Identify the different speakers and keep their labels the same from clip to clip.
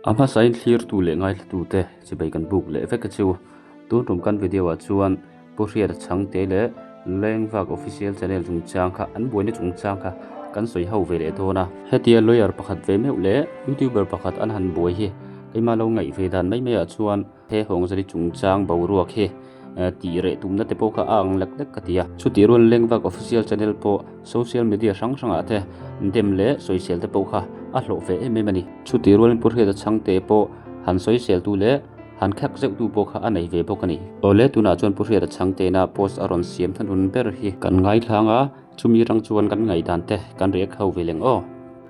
Speaker 1: A hmasain thlirtu leh ngaithlatute chibai kan buk leh vek a chu. Tun tum kan video ah chuan Pu Hriata Chhangte leh Lengvak Official Channel chungchang kha an buaina chungchang kha kan sawi ho ve leh dawn a. Hetia lawyer pakhat ve meuh leh YouTuber pakhat an han buai hi keimah lo ngaih ve dan mai mai ah chuan He Hawngzali chungchang boruak hi tih reh tumna te pawh kha a ang lek lek ka ti a. Chutih rual Lengvak Official Channel pawh social media hrang hrangah te dem leh sawisel te pawh kha a hlawh ve em em a ni. Chutih rualin Pu Hriata Chhangte pawh han sawiseltu leh han khek zeuhtu pawh kha a nei ve bawk a ni. Awle tunah chuan Pu Hriata Chhangtena post a rawn siam thanun ber hi kan ngaithlang a, chumi rang chuan kan ngaihdan te kan react ho ve leng aw.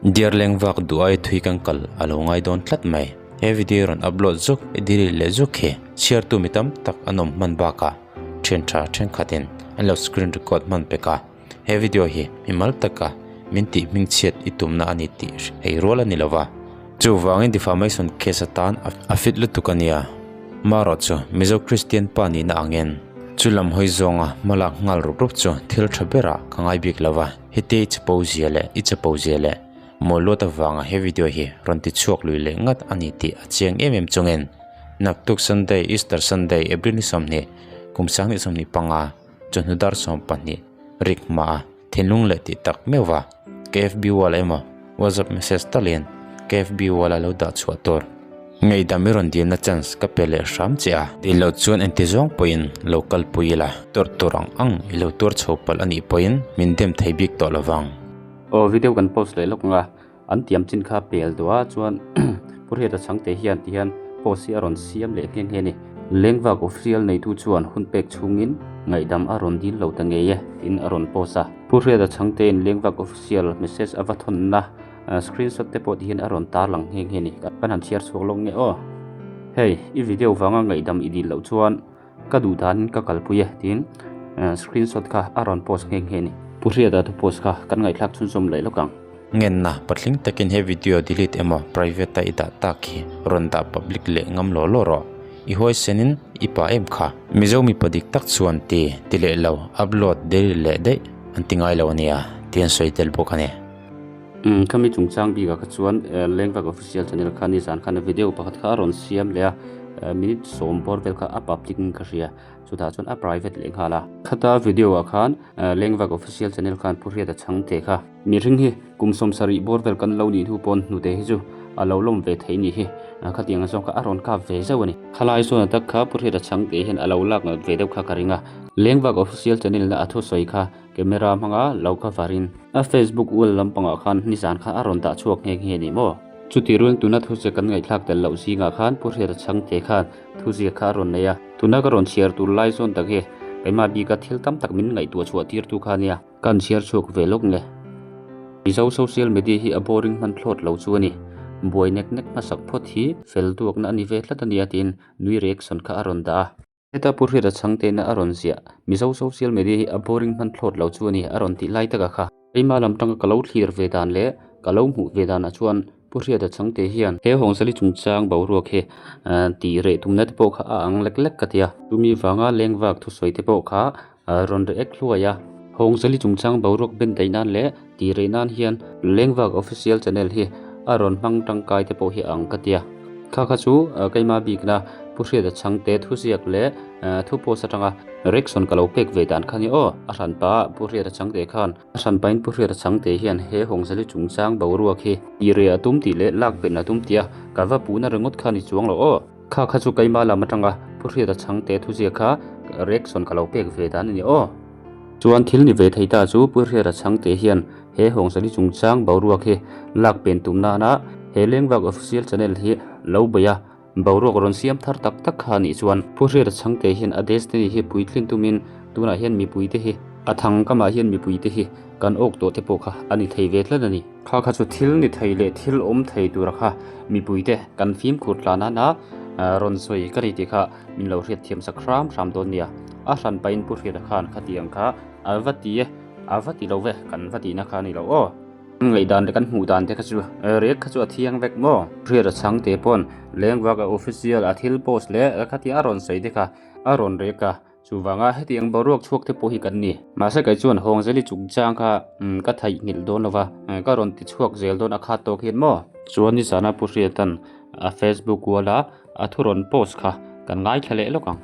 Speaker 2: Dear Lengvak duh ai thui kan kal a lo ngai dawn tlat mai. He video rawn upload zuk i delete leh zuk hi chhiartu mi tam tak an awm hman bakah thian tha thenkhatin an lo screen record hman pek a. He video hi mimal taka min tih hmingchhiat i tumna a ni tih hei rual a ni lova. Chuvangin defamation case atan a fit lutuk a nia. Marawh chu Mizo Kristian pa nihna angin chu lam hawi zawnga hmalak nghal rup rup chu thil tha berah ka ngai bik lova. Hete i chapo zia leh i chapo zia leh mawl luat avanga he video hi rawn ti chhuak lui leh ngat a ni tih a chiang em em chungin naktuk Sunday Easter Sunday April ni 20 kum 2025 chawhnu dar 12 rik hma a thinlung leh tih tak meuh va KFB wall emaw WhatsApp message talin KFB wall a lo dah chhuah tur Ngaihdam i rawn dilna chance ka pe leh hram che a. Dil loh chuan engti zawng pawhin lo kalpui ila, tawrh tur ang ang i lo tuar chho palh a nih pawhin min dem thei bik tawh lo vang.
Speaker 1: Aw video kan post leh lawk anga an tiam chin kha pel duh a chuan Pu Hriata Chhangte hian ti hian post hi a rawn siam leh nghe nghe a ni. Lengvak official neitu chuan hun pek chhungin ngaihdam a rawn dil lo ta ngei e tiin a rawn post a. Pu Hriata Chhangtein Lengvak official message a va thawnna Screenshot te pawh tihian a rawn tarlang nghe nghe a ni. Kan han chhiar chhuak lawk nge aw. Hei, i video vanga ngaihdam i dil loh chuan ka duh danin ka kalpui e tiin screenshot kha a rawn post nghe nghe a ni. Pu Hriata thu post kha kan ngaihthlak chhunzawm leh lawk ang.
Speaker 2: Ngenna, patling takin he video delete emaw private a i dah tak hi rawn dah public leh ngam law law rawh. I huaisenin i pa em kha. Mizo mipa dik tak chuan ti ti leh lo upload delete leh daih an ti ngai lo ania tih an sawi tel bawk a ni.
Speaker 1: Umm khami chungchang bikah kha chuan Lengvak official channel kha nizan khan video pakhat kha a rawn siam leh a minute sawm bawr vel kha a public in ka hria chutah chuan a private leh nghal a. Khata video ah khan Lengvak official channel khan Pu Hriata Chhangte kha mihring hi kum 70 bawr vel kan lo nih hnu pawn hnute hi chu a lo lawm ve thei nih hi khatiang zawng kha a rawn kap ve zauh a ni. Khalai zawn atak kha Pu Hriata Chhangte hian a lo lak ve deuh kha ka ring a Lengvak official channel na a thusawi kha Camera hmanga lo ka varin a Facebook wall lampangah khan nizan khan a rawn dah chhuak nghe nghe a ni maw? Chuti rual tuna thuziak kan ngaihthlak tel loh zingah khan Pu Hriata Chhangte khan thuziak kha a rawn nei a. Tuna ka rawn chhiar tur lai zawn tak hi keimah bika thil tam tak min ngaihtuah chhuah tirtu kha a nia. Ka han chhiar chhuak ve lawk nge. Mizo social media hi a boring hman thlawt lo chu a ni. Buai nek nek hmasak phawt hi fel duakna a ni ve tlat a nia tiin nui reaction kha a rawn dah a. Heta Pu Hriata Chhangteina a rawn ziah, Mizo social media hi a boring hman thlawt lo chu a ni a rawn tih lai taka kha. Keimah lam tanga ka lo thlir ve dan leh ka lo hmuh ve danah chuan Pu Hriata Chhangte hian he Hawngzali chungchang boruak hi tih reh tumna te pawh kha a ang lek lek ka ti a. Chumi vanga lengvak thusawi te pawh kha rawn react hluai a. Hawngzali chungchang boruak ben daih nan leh tih reh nan hian Lengvak official channel hi a rawn hmang tangkai te pawh hi a ang ka tia. Kha kha chu keimah bikna Pu Hriata Chhangte thuziak leh thu post atanga reaction ka lo pek ve dan kha ni aw. A hranpa Pu Hriata Chhangte khan a hranpain Pu Hriata Chhangte hian he Hawngzali chungchang boruak hi tih reh a tum tih leh lak pen a tum tia ka va puhna ringawt kha ni chuang lo aw. Kha kha chu keimah lam atanga Pu Hriata Chhangte thuziak kha reaction ka lo pek ve dan a ni aw. Chuan thil ni ve thei ta chu Pu Hriata Chhangte hian he Hawngzali chungchang boruak hi lak pen tum nana he Lengvak Official Channel hi lo bei a, boruak rawn siam thar tak tak kha anih chuan Pu Hriata Chhangte hian a destiny hi puitlin tumin tunah hian mipuite hi a thang kamah hian mipuite hi kan awk tawh te pawh kha a ni thei ve tlat a ni. Kha kha chu thil ni thei leh thil awm thei tura kha mipuite kan fimkhur tla nana rawn sawi ka ni tih kha min lo hriat thiam sak hram hram dawn nia. A hran pahin Pu Hriata khan khatiang kha a va ti e, a va ti lo ve, kan va tihna kha a ni lo aw. Kan ngaihdan leh kan hmuh dan te kha chu react kha chu a thiang vek maw. Hriata chhangte pawn Lengvak a official a thil post leh khatia a rawn sawi te kha a rawn react a. Chuvanga hetiang boruak chhuak te pawh hi kan ni. Mahse kei chuan Hawngzeli chungchang kha ka theihnghilh dawn lova, ka rawn ti chhuak zel dawn a khat tawk hian maw? Chuan nizana Pu Hriatan A Facebook wall a a thu rawn post kha kan ngaithla leh lawk ang.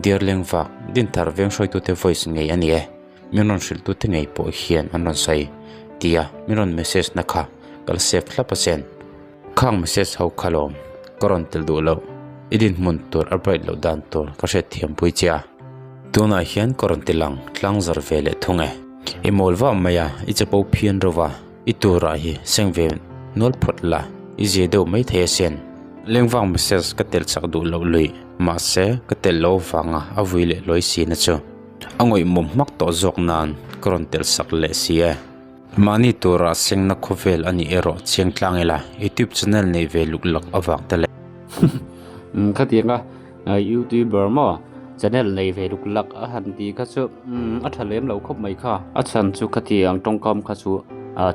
Speaker 2: Dear Lengvak, Dinthar veng hruaitute voice ngei a ni e. Min rawn hrilhtute ngei pawh hian an rawn sawi tia min rawn message na kha ka la save thlap asin. Khang message ho kha lawm ka rawn tel duh loh, i dinhmun tur a bright loh dan tur ka hriat thiam pui che a. Tunah hian ka rawn ti lang tlang zar ve leh thung e. I mawl vah mai a, i chapo phian ro va, i turah hi seng ve nual phawt la, i zia deuh mai thei asin. Lengvang message ka tel chak duh loh luih, mahse ka tel lo vanga a vui leh lawi si na chu. A ngawihmawm hmak tawh zawk nan ka rawn tel sak leh si e. Mahni tura sengna khawvel a nih erawh chiang tlang ila, YouTube channel nei ve luk lak avang te leh.
Speaker 1: Umm khatianga YouTuber maw channel nei ve luk lak a han ti kha chu umm a tha lem lo khawp mai kha. A chhan chu khatiang tawngkam kha chu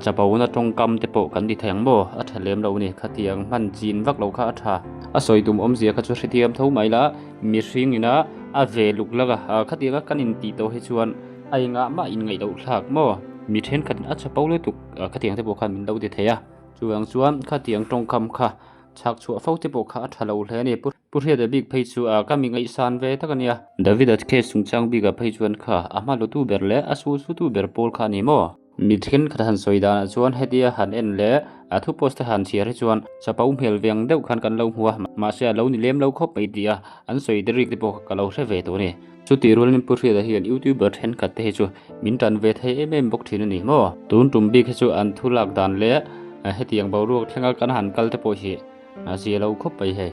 Speaker 1: chapona tawngkam te pawh kan ti thei ang maw a tha lem lo a ni. Khatiang hman chin vak lo kha a tha. A sawi tum awmzia kha chu hrethiam tho mai la, mihring ina a ve luk lak a, khatianga kan intih tawh hi chuan A engah mah inngaih loh thlak maw? Mi thenkhatin a chapo lutuk khatiang te pawh khan min lo ti thei a, chuvang chuan khatiang tawngkam kha chhak chhuah fo te pawh kha a tha lo hle a ni. Pu Hriata bik phei chu ka mi ngaihsan ve tak a nia. Davida case chungchang bikah phei chuan kha a hma lutu ber leh a su sutu ber pawl kha a ni maw? Mi thenkhat han sawi danah chuan hetia han en leh a thu post te han chhiar hi chuan chapo hmel veng deuh khan kan lo hmu a, mahse a lo ni lem lo khawp mai tia an sawi te rik te pawh kha ka lo hre ve tawh a ni. Chutih rualin Pu Hriata hian YouTuber thenkhat te hi chu min tan ve thei em em bawk thin a ni maw? Tun tum bik hi chu an thu lak dan leh hetiang boruak thlenga kan han kal te pawh hi a zia lo khawp mai hei.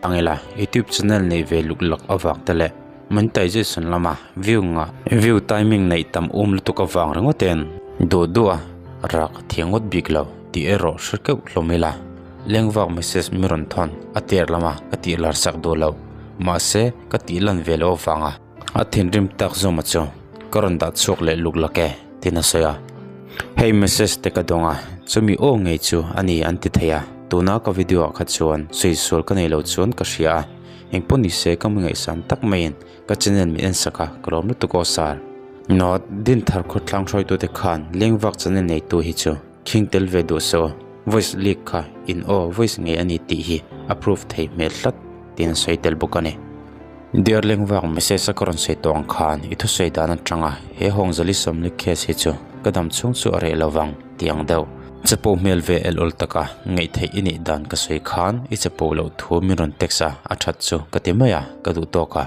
Speaker 2: Angela, YouTube channel nei ve luk lak avang te leh monetization lama view ngah view timing neih tam um lutuk avang ringawt en duh duh a rak a thiang ngawt bik lo tih erawh hre keuh hlawm ila. Lengvak message mi rawn thawn a ter lama ka tih lar sak duh loh. Mahse, ka tih lan ve loh avanga a thinrim tak zawma chu ka rawn dah chhuak leh luk lak e, tiin a sawi a. Hei message te ka dawng a, chumi aw ngei chu a ni an ti thei a. Tuna ka video ah kha chuan sawi sual ka nei lo chuan ka hria a, engpawh ni se ka ngaihsan tak maiin ka channel min en sak a, ka lawm lutuk aw sir. Note, Dinthar khawtlang hruaitute khan lengvak channel neitu hi chu Khing tel ve duh so, voice leak kha in aw voice ngei a ni tih hi a proof thei hmel tlat tiin a sawi tel bawk a ni. Dear Lengvak message a ka rawn sawi tawh ang khan i thusawi dan atanga he Hawngzali Sawmli case hi chu ka dam chhung chu a reh lo vang tih ang deuh. Chapo hmel ve el awl taka ngaih theih i nih dan ka sawi khan i chapo loh thu min rawn text a, a that chu ka ti mai a, ka duh tawk a.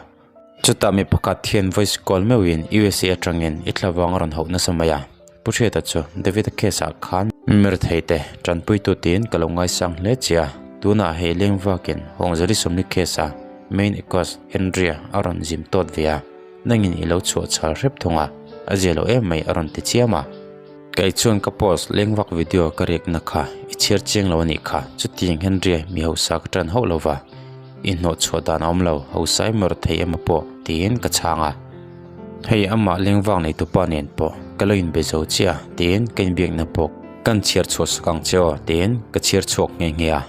Speaker 2: Chutah mi pakhat hian voice call meuhin USA atangin i thlavang a rawn hauh nasa mai a. Pu Hriata chu David-a case ah khan mirethei te tanpuitu tiin ka lo ngaisang hle che a. Tunah hei leng vakin Hawngzali Sawmli case a main accused Henry-a a rawn zim tawt ve a, nangin i lo chhuah chhal hrep thung a, a zia lo em mai a rawn ti chiam a. Kei chuan ka post leng vak video ka riakna kha i chhiar chiang lo a nih kha, chutiang Henry-a mi hausa ka tan hauh lova. I hnawh chhuah dan a awm lo, hausa emaw rawt thei emaw pawh tiin ka chhang a. Hei amah lengvang nei tupa nen pawh ka lo inbe zo chiah a tiin ka inbiakna pawh kan chhiar chhuah sak ang che aw tiin ka chhiar chhuak nghe nghe a.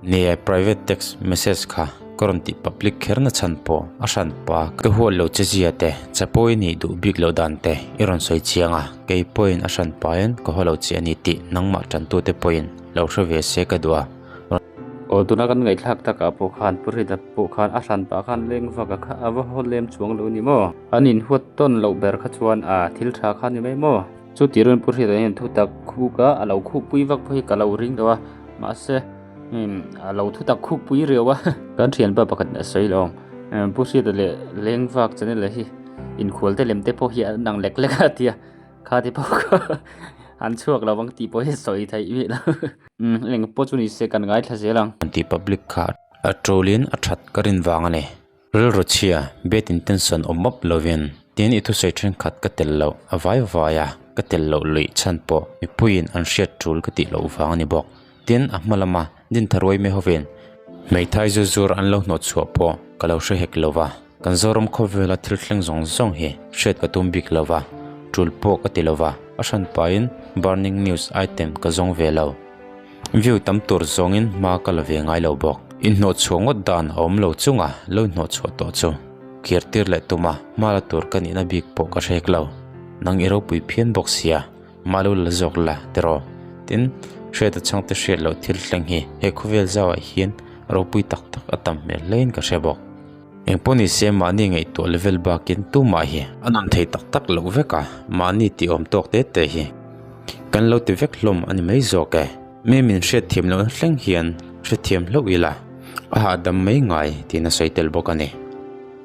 Speaker 2: Nia private text message kha ka rawn tih public kher na chhan pawh a hran pa ka huat lo che zia te chapo i nih duh bik loh dan te i rawn sawi chiang a, kei pawhin a hran pain ka haw lo che a ni tih nangmah tantute pawhin lo hre ve se ka duh a.
Speaker 1: Aw tuna kan ngaihthlak takah pawh khan Pu Rita pawh khan a hran pah khan leng vak a kha a va haw lem chuang lo ni maw? An inhuat tawn loh ber kha chuan a thil tha kha ni mai maw? Chu tir in Pu Rita hian thu tak khuk a, a lo khuk pui vak pawh hi ka lo ring lo a, mahse a lo thu tak khuk pui riau a. Kan thianpa pakhat in a sawi lo, Pu Rita leh leng vak channel hi inkhual te lem te pawh hi an ang lek lek a tia, kha ti pawh kha an chhuak lo ang tih pawh hi sawi theih miah lo. Umm eng pawh chu ni se kan ngaithla zel ang.
Speaker 2: An tih public kha a tul in a that ka rin vang a ni. Rilru chhia, bad intention awm mawp lovin tin i thusawi thenkhat ka tel loh a vai vai a, ka tel loh luih chhan pawh mipuiin an hriat tul ka tih loh vang a ni bawk. Tin a hma lama Dintharuai me hovin hmeithai zu zur an lo hnawh chhuah pawh ka lo hre hek lova, kan Zoram khawvela thil thleng zawng zawng hi hriat ka tum bik lova, tul pawh ka ti lova, a hran pahin burning news item ka zawng ve lo. View tam tur zawngin hma ka la ve ngai lo bawk. Inhnawh chhuah ngawt dan a awm lo chunga lo inhnawh chhuah tawh chu kir tir leh tuma hma la tur ka nihna bik pawh ka hrek lo. Nang i ropui phian bawk sia, mah lo la zawk la tiraw? Tin, Hriata chhangte hriat loh thil thleng hi he khawvel zauah hian ropui tak tak a tam hmel hlein ka hre bawk. Engpawh ni se mahni ngaihtuah level bakin tumah hi a nun thei tak tak loh vek a, mahni tih awm tawk te te hi kan lo ti vek hlawm a ni mai zawk e. Mi min hriatthiam lohna thleng hian hrethiam hlauh ila a hahdam mai ngai tiin a sawi tel bawk a ni.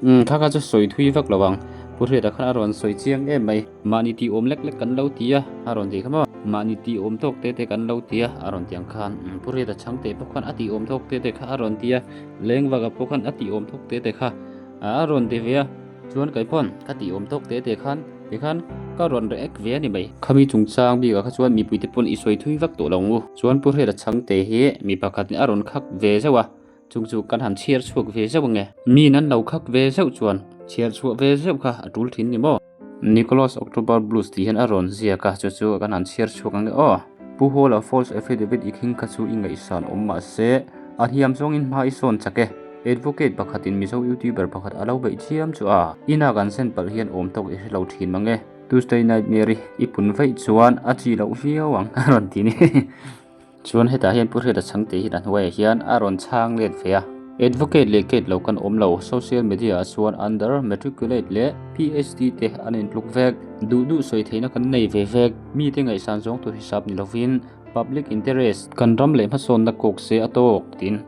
Speaker 1: Umm kha kha chu sawi thui vak lo ang, Pu Hriata khan a rawn sawi chiang em mai. Mahni tih awm lek lek kan lo ti a, a rawn ti kha maw? Mahni tih awm tawk te te kan lo ti a, a rawn ti ang khan. Pu Hriata chhang teh pawh khan a tih awm tawk te te kha a rawn ti a, Lengvaka pawh khan a tih awm tawk te te kha a rawn ti ve a. Chuan kei pawn ka tih awm tawk te te khan ti khan ka rawn react ve a ni mai. Khami chungchang bikah kha chuan mipuite pawn i sawi thui vak tawh lo ang u. Chuan Pu Hriata chhang te hi mi pakhatin a rawn khak ve zeuh a. Chung chu kan han chhiar chhuak ve zeuh ange. Miin an lo khak ve zeuh chuan chhiar chhuah ve zeuh kha a tul thin ni maw? Nicholas October Blues tih hian a rawn ziak a, chu chu kan han chhiar chhuak ange aw. Pu Hawla false affidavit i khing kha chu i ngaihsan awm mah se, a hniam zawngin hma i sawn chak e. Advocate pakhatin Mizo YouTuber pakhat a lo beih chiam chu a, ina kan zen palh hian awm tawk i hre lo thin mang e. Tuesday Nightmare i pun vaih chuan a chi loh viau ang a rawn ti ni. Chuan hetah hian Pu Hriata Chhangte hian a hnuaiah hian a rawn chhang let ve a. Advocate leh Kate lo kan awm lo, social media ah chuan under matriculate leh PhD te an intluk vek. Duh duh sawi theihna kan nei ve vek. Mite ngaihsan zawng tur hisap ni lovin public interest kan ram leh hmasawnna kawk se a tawk tiin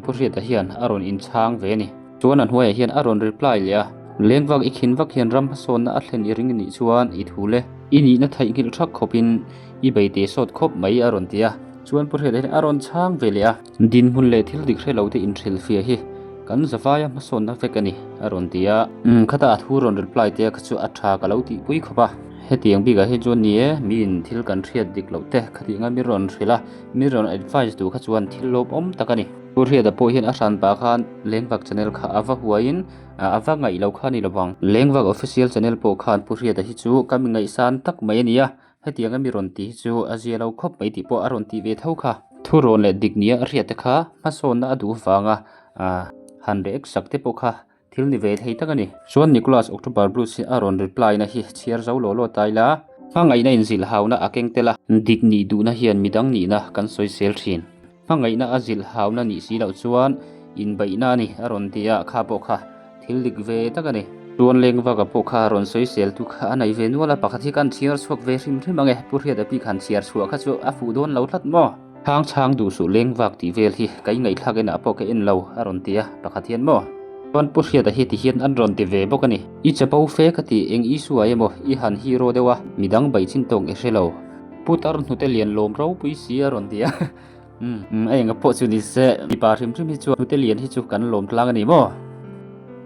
Speaker 1: Pu Hriata hian a rawn inchhang ve a ni. Chuan a hnuaiah hian a rawn reply leh a, Lengvak i khin vak hian ram hmasawnna a thlen i ring nih chuan i thu le i nihna theihnghilh thak khawpin i bei teh sawt khawp mai a rawn ti a. Chuan Pu Hriata hian a rawn chhang ve leh a, Dinhmun leh thil dik hre lo te inhrilhfiah hi kan zavaia hmasawnna vek a ni a rawn ti a. Umm khata a thu rawn reply te kha chu a tha ka lo tihpui khawp a. Hetiang bikah hi chuan ni e, miin thil kan hriat dik loh te khatih anga mi rawn hrilh a, mi rawn advice duh kha chuan thil lawmawm tak a ni. Pu Hriata pawh hian a hran pah khan Lengvak channel kha a va huaiin a va ngaih lo kha a ni lovang. Lengvak official channel pawh khan Pu Hriata hi chu ka mi ngaihsan tak mai a ni a, hetianga mi rawn tih hi chu a zia lo khawp mai tih pawh a rawn tih ve tho kha. Thurawn leh dik nia a hriat te kha hmasawnna a duh vanga han react sak te pawh kha Thil ni ve thei tak a ni. Chuan Nicholas October Blues hi a rawn reply na hi chhiar zo law law ta ila. Hmangaihna in zilh hauna a keng tel a. Dik nih duhna hian midang nihna kan sawi sel thin. Hmangaihna a zilh hauna nih si loh chuan inbeihna a ni a rawn ti a, kha pawh kha thil dik ve tak a ni. Chuan Lengvaka pawh kha rawn sawi sel tu kha a nei ve nual a, pakhat hi kan chhiar chhuak ve hrim hrim ang e, Pu Hriata bik han chhiar chhuah kha chu a fuh dawn lo tlat maw? Chhang chhang duh suh leng vak tih vel hi ka ingaihthlak enah pawh ka en lo a rawn ti a, pakhat hian maw? Chuan Pu Hriata hi ti hian an rawn ti ve bawk a ni. I chapo fe ka ti eng Isua emaw i han hero deuh a, midang baih chin tawk i hre lo. Pu tar hnute lian lawm ropui si a rawn ti a, umm a enga pawh chu ni se, mipa hrim hrim hi chuan hnute lian hi chu kan lawm tlang a ni maw?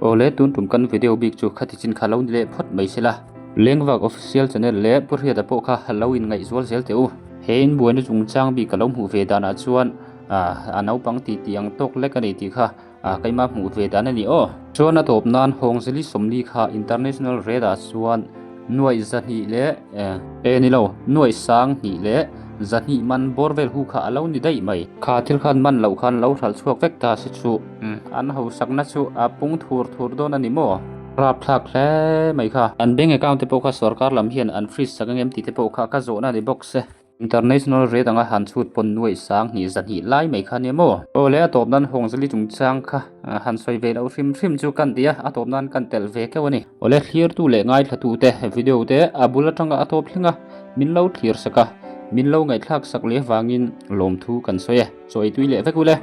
Speaker 1: Awle tun tum kan video bik chu khati chin kha lo ni leh phawt mai sela. Lengvak official channel leh Pu Hriata pawh kha lo inngaihzual zel teh u. He inbuaina chungchang bik ka lo hmuh ve danah chuan a naupang tih tih ang tawk lek a ni tih kha keimah hmuh ve dan a ni aw. Chuan a tawp nan Hawngzeli Sawmli kha International Red ah chuan nuaih zahnih leh eh ni lo nuaih sang hnih leh zahnih man bawr vel hu kha a lo ni daih mai. Kha thil khan man loh khan lo hralh chhuak vek ta si chu an hausakna chu a pung thur thur dawn a ni maw? Rapthlak hle mai kha. An bank account te pawh kha sorkar lam hian an freeze sak ang em tih te pawh kha ka zawhna a ni bawk se. International rate anga han chhut pawn nuaih sang hnih zahnih lai mai kha nia maw? Aw le a tawp nan Hawngzali chungchang kha han sawi ve loh hrim hrim chu kan ti a, a tawp nan kan telh ve keuh a ni. Aw le thlirtu leh ngaithlatu te video te a bul atanga a tawp thleng a, min lo thlir sak a, min lo ngaihthlak sak leh vangin lawmthu kan sawi e. Chawi tui leh vek u le.